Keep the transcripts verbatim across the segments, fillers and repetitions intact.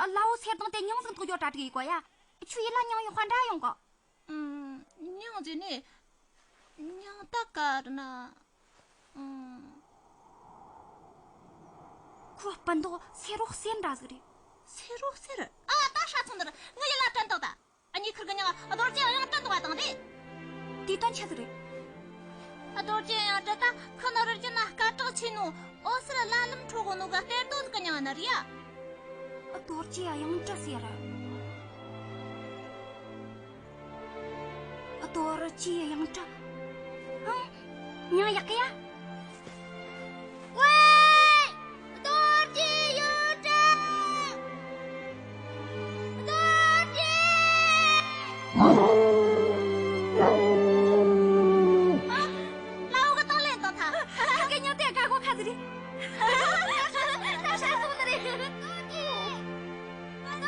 ཨ། ལ་བོ་སེར་དང་དེ་མྱིང་ཟིག་འདོགས་རྒྱུ་གྲ་སྒྲིག་ཡེ་གོ་ཡ། ཁྱོད་ཡིད་ལ་མྱིང་ཡོད་པ་འདྲ་ཡོང་གོ། ཨུམ། མྱིང་ཟེར་ནི། མྱིང་ད་ག་རེ་ན། ཨུམ། ཁོའི་སྤུ་མདོག་སེར་རོ་སེར་འདྲ་ཟིག་རེད། སེར་རོ་སེར། ཨ། ད་ཧྲ་སོང་ནི་རེད། ངའི་ཡིད་ལ་དྲན་བཏང་ད། འུ་གཉིས་ཁུར་གི་མྱིང་རྡོ་རྗེ་གཡང་ཊི་འདོགས་པ་དང་རེད། དེའི་དོན་ཆི་ཟིག་རེད། རྡོ་རྗེ་གཡང་ཊི་ད་ཁོ་ནོ་རི་རྒྱུད་ན་སྐད་གྲགས་ཆེ་ནོ་འོད་ཟེར་ལ་ལམ་འཕྲོ་གོ་ནོ་གི་གཏེར་རྡོ་ཟིག་གི་མྱིང་ནི་རེད་ཡ། རྡོ་རྗེ་གཡང་ཊི་ཟེར། རྡོ་རྗེ་གཡང་ཊི། ཨང་། མྱིང་ཡག་གི་ཡ། ཝེ། རྡོ་རྗེ་གཡང་ཊི། རྡོ་རྗེ། ཨ། ལ་བོ་གིས་དང་ལེན་བཏང་ཐལ། ཁྱོད་ཀྱི་མྱིང་དེ་དགའ་གོ་ཁ་ཟིག་རེད། ད་ཧྲ་སོང་ནི་རེད། རྡོ་རྗེ། རྡོ་རྗེ། ཨ།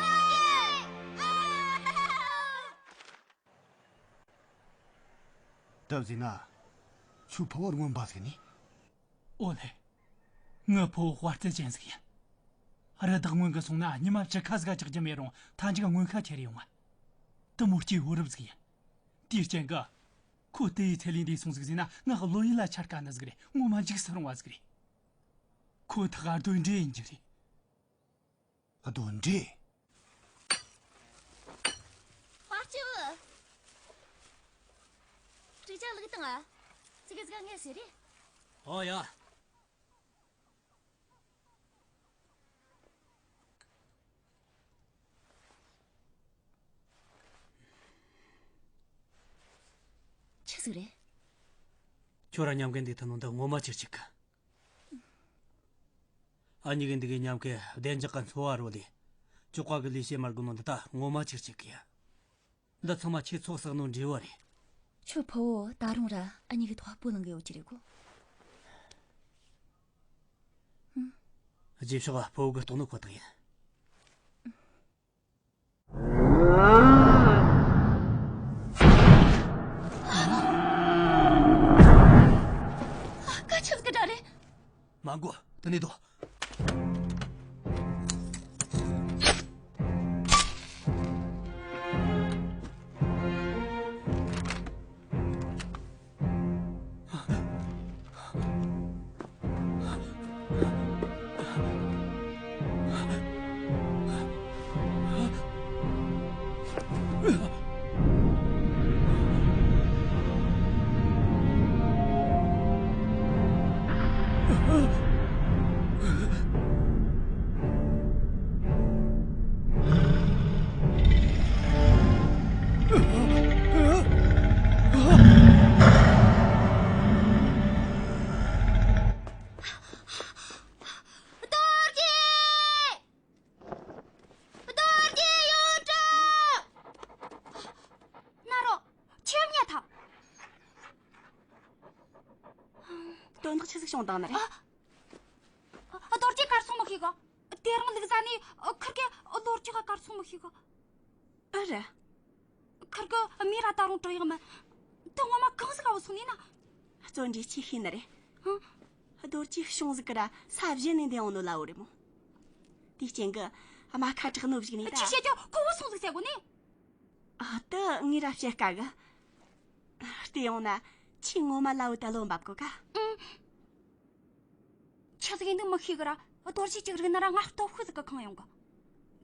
ད་ཟེར་ན། ཁྱོའི་ཕུ་བོར་རྔོན་པ་ཟིག་ནི། ཨོ་ལེ། ངའི་ཕུ་བོ་དཔའ་རྩལ་ཅན་ཟིག་ཡིན། རི་དྭགས་རྔོན་གི་སོང་ན་ཉི་མ་བཅུ་ཁ་ཟིག་ག་ཆག་རྒྱུ་མེད་རུང་མཐའ་མཇུག་རྔོན་ཁ་ཁྱེར་ཡོང་ང་། དེ་མོ་སྐྱེས་བུ་རབས་ཟིག་ཡིན། དེའི་རྐྱེན་གིས། ཁོ་དེ་ཡི་ཚེ་ལས་འདས་སོང་ཟིག་ཟེར་ན་ངའི་བློ་ཡུལ་ལ་འཆར་དཀའ་ནི་ཟིག་རེད། ངོ་མ་འཇིགས་སུ་རུང་བ་ཟིག་རེད། ཁོ་ཐག་ག་གདོན་འདྲེ་ཡིན་རྒྱུ་རེད། གདོན་འདྲེ། དཔའ་སྤྱི་བོ། སྤྲེའུ་ཅག་ལུག་དང་ཨ། ཙི་གེ་ཙི་གེ་ངས་ཟེར་རེད། ཨོ་ཡ། ཆི་ཟིག་རེད། ཁྱོད་ར་མཉམ་གི་འདུག་ཐུབ་ནོ་འདི་ངོ་མ་ཅིག་གཅིག་གི། ཨ་མྱེས་གི་འདི་གི་མཉམ་གི་བདེ་འཇགས་གི་འཚོ་བ་རོལ་ལེ། ཅོག་པ་གི་ལས་བྱེད་མ་དགོས་ནོ་འདི་ད་ངོ་མ་ཅིག་གཅིག་གི་ཡ། འདི་ཚང་མ་ཁྱོས་ཚོགས་བསགས་ནོ་འབྲས་བུ་རེད། ཁྱོའི་ཕུ་བོ་ད་རུང་ར་ཨ་མྱེས་གི་ཐོག་སྤུ་ལངས་གི་ཡོད་ཀྱི་རེད་གོ། ཨུམ། རྗེས་ཕྱོགས་ཕུ་བོ་གིས་རྟོགས་ནོ་ཁོ་ཐག་ཡིན། ཨ། ག་ཆི་ཟིག་གི་སྒྲ་རེད། མ་འགོ། དེ་ནས་སྡོད། རྡོ་རྗེ། རྡོ་རྗེ་གཡང་ཊི། ན་རོ། ཁྱོས་ཉལ་ཐལ། དོན་དག་ཆི་ཟིག་བྱུང་བཏང་ནི་རེད། ཨ། རྡོ་རྗེ་གར་སོང་མི་ཤེས་གི། དེ་རིང་ལུག་བཟའ་ནས་ཁུར་གེ་ལོ་རྒྱུས་ག་གར་སོང་མི་ཤེས་གི། ཨ་རེད། ཁུར་གེ་མིང་ར་ད་རུང་དྲན་ཡོད་མེད། དེ་ངོ་མ་གང་ཟིག་ག་བུད་སོང་ནི་ན། བརྩོན་འགྲུས་ཆེ་ཤོས་ནི་རེད། ཧང་། རྡོ་རྗེ་གཤོང་ཟིག་གི་ར་ས་གཞན་ནས་འདེད་འོང་ནོ་ལ་འོ་རེད་མོ། དེའི་རྐྱེན་གིས་རྨ་ཁ་དྲག་ནོ་བཞག་ནས་ད། ཆི་བཤད་རྒྱུ། ཁོ་བུད་སོང་ཟིག་ཟེར་གོ་ནི། ཨ། དེ་ངས་ར་བཤད་དཀའ་གི། བལྟས་ཡོང་ན་ཁྱོས་ངོ་མ་ལ་འོ་ད་བློ་འབབ་གོ་ག། ཨང་། ཆི་ཟིག་ཡིན་འདུག་མི་ཤེས་གི་ར། རྡོ་རྗེ་གཅིག་རིག་ན་ར་ང་སྟོབས་ཤུགས་ཟིག་གིས་ཁེངས་ཡོང་གི།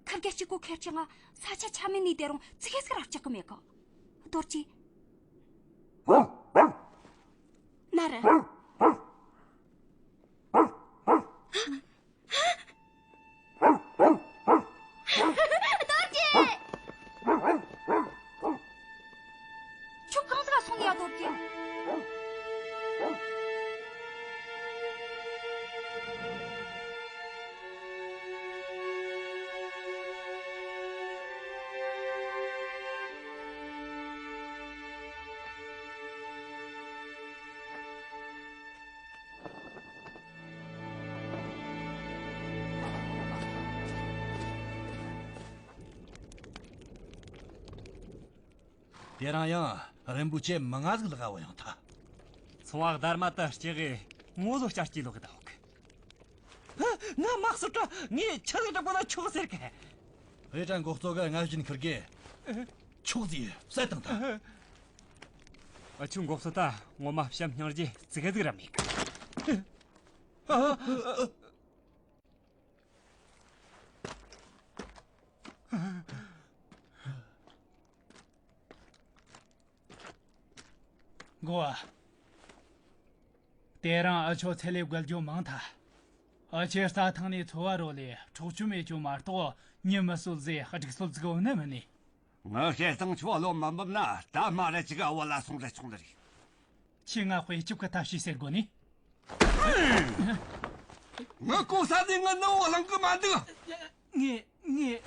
ཁུར་གེ་གཅིག་པོ་ཁེར་རྐྱང་ང་ས་ཆ་ཆ་མེད་ནས་བསྡད་རུང་ཙི་གེ་ཟིག་ར་སྐྲག་གི་མེད་གི། རྡོ་རྗེ། ན་རེ། རྡོ་རྗེ། ཁྱོད་གང་ཟིག་ག་སོང་ནི་ཡ། རྡོ་རྗེ། དེ་རིང་ཡང་རིན་པོ་ཆེ་མང་ང་ཟིག་ལག་ག་བུད་ཡོང་ཐལ། ཚོང་བ་སྡར་མ་དེ་སྐྱེ་གི་ངོ་ལོ་སྐྱ་སྐྱེ་ལོ་གི་ད་འོག། ང་མ་གསོད་དྲ་ངས་ཆི་ཟིག་འདྲ་པོ་ན་ཆོག་ཟེར་གི། ཨེ་ཀྲང་འགོག་གཙོ་གི་ང་བཞིན་ཁུར་གེ། ཆོག་ཟིག་བསད་བཏང་ཐལ། ཨ་ཆུ་འགོག་གཙོ་ད་ངོ་མ་བྱམས་སྙིང་རྗེ་ཙི་གེ་ཟིག་ར་མེད་གི། འགོ་བ། དེ་རིང་ཨ་ཆོ་ཚེ་ལས་བརྒལ་རྒྱུ་མང་ཐལ། ཨ་ཆེ་རྩྭ་ཐང་ནས་འཚོ་བ་རོལ་ལས་འཕྲོག་བཅོམ་མེད་རྒྱུ་མ་གཏོགས་མྱི་མི་གསོད་ཟེ་སྒྲིག་སྲོལ་ཟིག་ཡོད་ནི་མིན་ནི། ངའི་བཤད་སྟངས་ཁྱོད་བློ་མི་འབབ་ན་ད་མ་ར་ཅིག་ཨ་བ་ལ་སོང་ར་ཆོག་ནི་རེད། ཁྱོས་ང་དཔེ་སྐྱིད་གི་ཐབས་ཤེས་ཟེར་གོ་ནི། ངའི་གོ་ས་ནས་ངའི་ནུ་བོ་བླང་གི་མ་འདུག་ངས་ངས།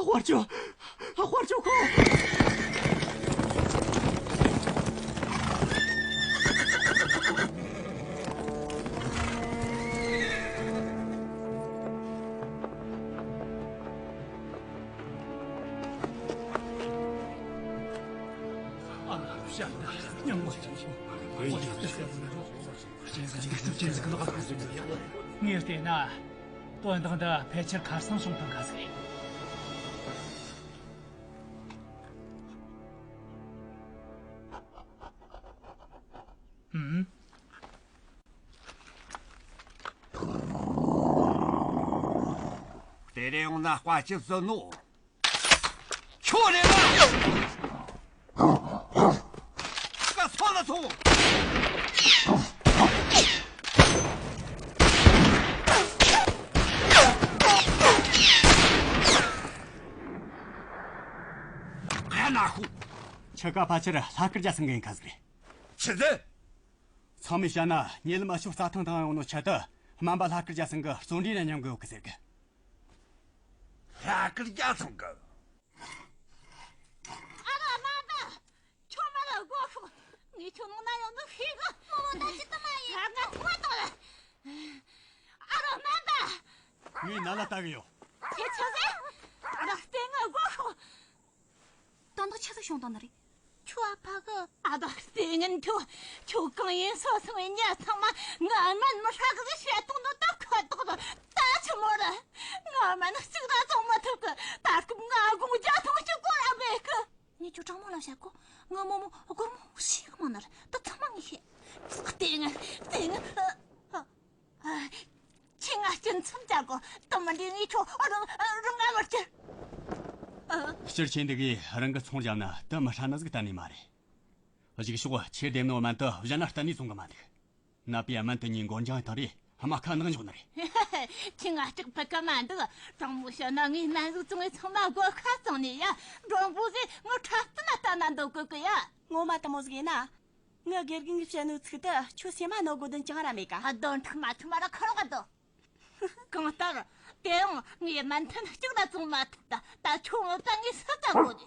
དབར་ཆོ། དབར་ཆོ་ཁོ། ངས་བལྟས་ན། དོན་དག་འདི་ཕལ་ཆེར་ཁ་སང་བྱུང་ཐང་ཁ་ཟིག་རེད། ཨུམ། དེ་རིང་ཡོང་ན་བཀའ་ཅི་བཟོ་ནོ། ཁྱོད་རེད་ལ། ཀ་སོ་ལ་སོང་། ཨ་ན་ཧུ། ཁྱེད་ཀ་ཕལ་ཆེར་ལྷ་སྐལ་རྒྱལ་སེང་གི་ཡིན་ཁ་ཟིག་རེད། ཆི་ཟེར། ཚང་མས་བཤད་ན་ཉེ་ལམ་ཨ་ཆོ་རྩྭ་ཐང་དང་ཡོང་ནོ་ཆེད་དུ་སྨན་པ་ལྷ་སྐལ་རྒྱལ་སེང་གི་བརྩོན་འགྲུས་ན་མཉམ་གི་ཡོད་གི་ཟེར་གི། ལྷ་སྐལ་རྒྱལ་སེང་གི། ཨ་རོ་སྨན་པ། ཁྱོད་མ་ལ་སྒོ་ཕྱོགས། ངས་ཁྱོད་ནང་ན་ཡོད་ནོ་ཤེས་གི། མོ་མོ་ད་ཅི་ཏུ་མ་ཡིན། ང་ང་ཐོ་བ་དང་། ཨ་རོ་སྨན་པ། ངས་ནང་ལ་ལྟ་གི་ཡོད། ཁྱེད་ཆི་ཟེར། ཨ་རོ་ལྟས་ངན་སྒོ་ཕྱོགས། དོན་དག་ཆི་ཟིག་བྱུང་བཏང་ནི་རེད། ཁྱོད་ཨ་ཕ་གི། ཨ་ད་ལྟས་ངན་ཁྱོད། ཁྱོད་གང་ཡིན་སོ་སོ་ཡིན་ཉ་ཚང་མ་ང་སྨན་མི་ཧྲ་གི་བཤད་གཏོང་ནོ་ད་ཁ་དོག་ནོ་ད་ཆི་མོ་རེད། ང་སྨན་གཅིག་ད་བཙོང་མི་ཐུབ་གི། ད་སྐབས་ང་དགུང་བརྒྱ་ཐོང་གཅིག་གོ་ར་མེད་གི། ངས་ཁྱོད་དྲང་མོ་ལ་བཤད་གོ། ང་མོ་མོ་སྒོར་མོ་ཞིག་མ་ནི་རེད། ད་ཚང་མ་ངས་ཤེས། ལྟས་ངན་ལྟས་ངན། ཨ། ཨ། ཁྱེད་ང་སྐྱིན་ཚབ་བྱ་གོ། དེ་མིན་ད་ངས་ཁྱོད་རང་རང་ང་མི་སྐྱུར། ཨ། སྤྱིར་ཁྱེད་འདི་གིས་རང་གི་ཚོང་བརྒྱབ་ན་དེ་མི་ཧྲ་ནི་ཟིག་གཏན་ནས་མ་རེད། གཞུག་ཕྱོགས་ཁྱེད་བདེམ་ནོ་སྨན་དེ་གཞན་ན་གཏན་ནས་བཙོང་གི་མ་འདུག་ནད་པའི་སྨན་དེ་ཉིད་མགོ་འགྱངས་བཏང་རེ་རྨ་ཁ་ནག་འཇོག་ནི་རེད། ཁྱེད་ང་སྐྲག་ཕ་ཁ་མ་འདུག་དྲང་མོ་བཤད་ན་ངས་སྨན་ཟིག་བཙོང་བའི་ཚང་མ་སྒོ་ཁ་བཙོང་ནས་ཡ། མགྲོན་པོ་ཟིག་ངའི་འཁྲབ་སྟོན་ལ་ལྟ་ན་འདོད་གི་གི་ཡ། ངོ་མ་དེ་མོ་ཟིག་ཡིན་ན། ངའི་དགེ་རྒན་གྱིས་བཤད་ནོ་ཚིག་དེ་ཁྱོད་སེམས་མ་ནོར་དགོས་དོན་ཅང་ར་མེད་ཀ། ཨ། དོན་འཁྲིག་མ་འཁྲིག་མ་ར་ཁ་རོག་ག་དོ། གང་ལྟར་དེ་ཡང་ངས་སྨན་ཐུན་གཅིག་ལ་བཙོང་མ་ཐུབ་ད། ད་ཁྱོད་ངོ་ད་ངས་སུ་ད་གོ་ནི།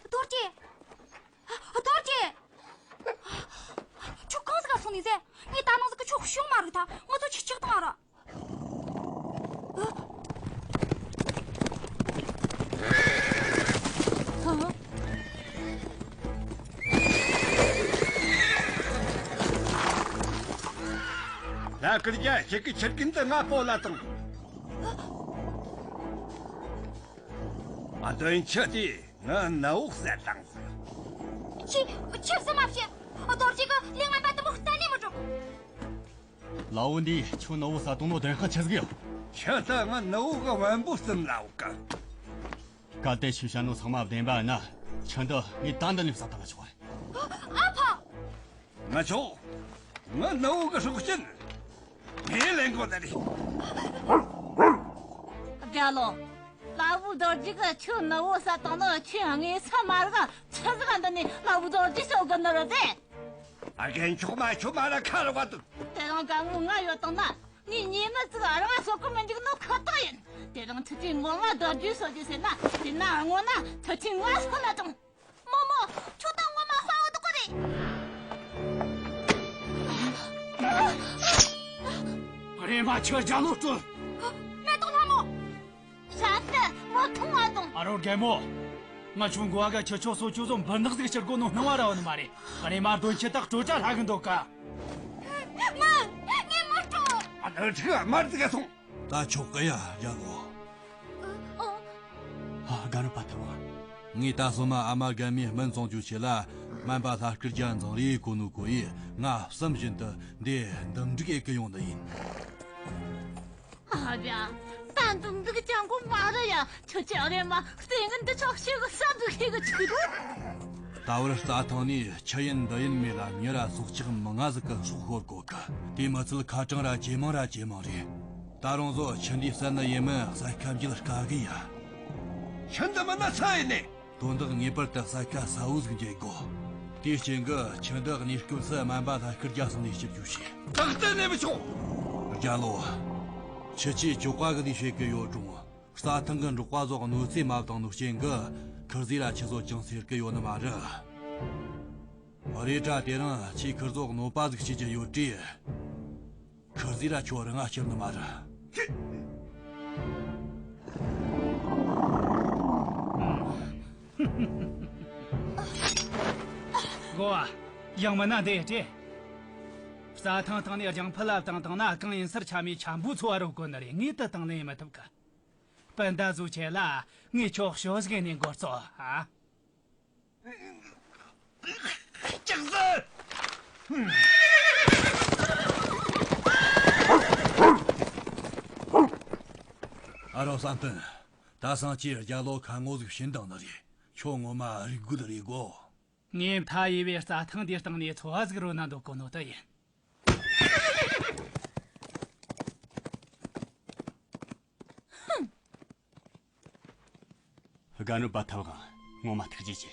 རྡོ་རྗེ། རྡོ་རྗེ། ཁྱོད་གང་ཟིག་ག་སོང་ནི་ཟེ། ངས་ད་ནང་ཟིག་གི་ཁྱོད་ཤོང་མ་རིག་ད། ང་ཚོ་ཆི་ཆགས་བཏང་ཨ་ར། ལྷ་སྐལ་རྒྱལ། ཁྱེད་ཀྱི་ཁྱི་རྒན་འདི་ང་སྤོ་ལ་བཏང་། ཨ། དོན་ཆི་དེ་ང་ནུ་བོ་བསད་བཏང་ཟིག་ཁྱི་ཁྱི་བསད་མ་བྱེད། རྡོ་རྗེ་གི་ལས་ངན་པ་དེ་མོ་གཏན་ནས་མི་སྒྲུབ། ལའོ་འདི་ཁྱོད་ནུ་བོ་བསད་བཏང་ནོ་བདེན་དཔང་ཆི་ཟིག་ཡོད། ཁྱི་ད་ང་ནུ་བོ་གི་བེམ་པོ་བསད་ལའོ་གི། གལ་ཏེ་ཁྱོས་བཤད་ནོ་ཚང་མ་བདེན་པ་ཡིན་ན། ཁྱི་འདི་ངས་ད་འདི་ནས་བསད་བཏང་ན་ཆོག་གི། ཨ་ཕ། མི་ཆོག་ང་ནུ་བོ་གི་སྲོག་སྐྱིན་ངས་ལེན་དགོས་ནི་རེད། རྒྱལ་ལོ། ལ་བུ་རྡོ་རྗེ་གིས་ཁྱོའི་ནུ་བོ་བསད་བཏང་ནོ་ཁྱོས་དངོས་སུ་མ་རིག་ཆི་ཟིག་འདི་ནས་ལ་བུ་རྡོ་རྗེ་ཤོད་གི་ནི་རེད་དེ། ཨ། རྒན་མཆོག་མ། ཁྱོད་མ་ར་ཁ་རོག་ག་འདུག་དེ་རིང་དགའ་མོ་ང་ཡོད་དང་ན། ངས་ཉེས་མེད་ཅིག་རང་ང་གསོད་གི་མི་འཇུག་ནོ་ཁོ་ཐག་ཡིན། དེ་རིང་ཁྱེད་ཀྱིས་ངོ་མ་རྡོ་རྗེ་གསོད་རྒྱུ་ཟེར་ན། དེ་ན་སྔོན་ན་ཁྱེད་ཀྱིས་ང་གསོད་ན་དང་། མོ་མོ། ཁྱོད་ད་ངོ་མ་དཔའ་བོ་འདུག་གི་རེད། རེམ་མ། ཁྱོད་རྒྱལ་ལོ་སྤྲོད། མེ་ཏོག་ལྷ་མོ། ཨ་རོ་རྒན་མོ། ང་ཆུང་གོ་ག་ཁྱེད་ཆོ་སོ་ཆོ་ཚོ་འབུ་ནག་ཟིག་ཕྱིར་གོ་ནོ་སྣང་བ་ར་བ་ནི་མ་རེད། ཨ་རེ་མ་དོན་ཆེ་དག་སྤྲོ་གྲ་ལྷ་གི་འདུག་ག། མིན། ངས་མི་སྤྲོ། ཨ་ནི་ཁྲི་མར་ཟིག་ག་སོང་། ད་ཆོག་གི་ཡ་རྒྱ་ལོ། ཨ། ཨ། དགའ་རབ་པ་ཐུབ་དབང་། ངས་ད་སོ་མ་ཨ་མ་རྒན་མོའི་སྨན་བཙོང་རྒྱུ་ཆེད་ལ་སྨན་པ་ལྷ་སྐལ་རྒྱ་འཛིང་རེས་གོ་ནོ་གོ་ཡི་ང་བསམ་བཞིན་དུ་འདི་འདུམ་འགྲིག་ཨེ་གི་ཡོང་ནི་ཡིན། ཨ་ཡ། ད་འདུམ་འགྲིག་ཅང་གོ་མ་ར་ཡ། ཁྱོད་ཀྱི་ཨ་རེ་མ་ཟས་ངན་འདི་ཆོག་ཤེས་གི་ས་འདུག་ཤེས་གི་ཆུག་གི་འདུག། ད་བར་རྩྭ་ཐང་ནས་ཆུ་ཡིན་འདི་ཡིན་མེད་ལ་མྱི་ར་སྲོག་ཆགས་མང་ང་ཟིག་གི་སྲོག་ཤོར་གོ་གི། དེ་མི་ཚད་ཁ་གྲངས་ར་ཇེ་མང་ར་ཇེ་མང་རེད། ད་རུང་བཟོ་ཆུ་འདི་བསད་ནི་ཡིན་མིན་ས་ཁ་འཇལ་དཀའ་གི་ཡ། ཆུ་འདི་མིན་ན་ས་ཡིན་ནི། དོན་དག་ངེས་པར་དུ་ས་ཁ་ས་བོ་ཟིག་འཇལ་དགོ། དེའི་རྐྱེན་གྱིས་ཆུ་འདི་གནས་སྐབས་སུ་སྨན་པ་ལྷ་སྐལ་རྒྱ་སོང་ནས་སྐྱུར་རྒྱུ་བྱས། ད་གཏན་ནས་མི་ཆོག། རྒྱ་ལོ། ཆུ་ཆེ་ཅོག་པ་གི་ལས་བྱེད་གི་ཡོད་རུང་། རྩྭ་ཐང་གི་འབྲོག་པ་ཟོག་གནོད་འཚེ་མ་བཏང་ནོ་རྐྱེན་གྱིས་ཁུར་ཟོས་ར་ཆུ་ཟོ་ཅང་ཟེར་གི་ཡོད་ནི་མ་རེད། རེད་དྲ་དེ་རིང་ཁྱོས་ཁུར་ཟོ་གནོད་པ་ཟིག་བྱེད་ཀྱི་ཡོད་དྲེ། ཁུར་ཟོས་ར་ཁྱོད་རང་ང་སྐྱུར་ནི་མ་རེད། གོ་བ། ཡང་མིན་ན་འདི་དྲེ། རྩྭ་ཐང་སྟེང་ནས་རྒྱང་ཕུ་ལ་བཏང་བཏང་ན་གང་ཡིན་སར་ཆ་མེད་ཆམ་པོ་ཚོ་བ་རོ་གོ་ནི་རེད། ངས་དེ་བཏང་ནི་ཡིན་མི་ཐུབ་གི། སྤུན་ཟླ་ཟོ་ཆེ་ལ་ངས་ཁྱོད་ཞོ་ཟིག་ནས་འགོ་གཙོ་ཨ། ཅག་ཟེར། ཨ་རོ་བསམ་གཏན། ད་སང་ཁྱོས་རྒྱ་ལོ་ཁ་ངོ་ཟིག་བྱིན་བཏང་ནི་རེད། ཁྱོད་ངོ་མ་རིག་རྒོད་རེད་གོ། ངས་མཐའ་ཡས་པའི་རྩྭ་ཐང་འདིའི་སྟེང་ནས་འཚོ་བ་ཟིག་རོལ་ན་འདོད་གོ་ནོ་དེ་ཡིན། རྒན་རབས་པ་ཐབས་དབང་ངོ་མ་ཐུགས་རྗེ་ཆེ།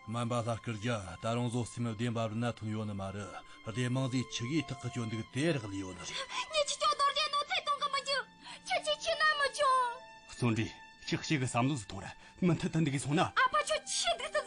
སྨན་པ་ལྷ་སྐལ་རྒྱ་ད་རུང་བཟོ་སེམས་བདེ་འབབ་ན་ཐོན་ཡོད་ནི་མ་རེད། བདེ་མང་ཟིག་ཆི་གིས་ཐག་གི་གཅོད་འདུག་དེ་རག་ལས་ཡོད་ནི་རེད། ངས་ཁྱེད་ཆོ་རྡོ་རྗེ་གནོད་འཚེ་གཏོང་གི་མི་འཇུག། ཁྱེད་ཆོས་ཁྱེར་ན་མི་ཆོག། བརྩོན་འགྲུས། ཁྱོས་ཞིག་གི་བསམ་བློ་ཟིག་ཐོངས་ར། མུ་མཐུད་དུ་འདི་གི་སོང་ན། ཨ་ཕ་ཁྱོད་ཆི་འདུག་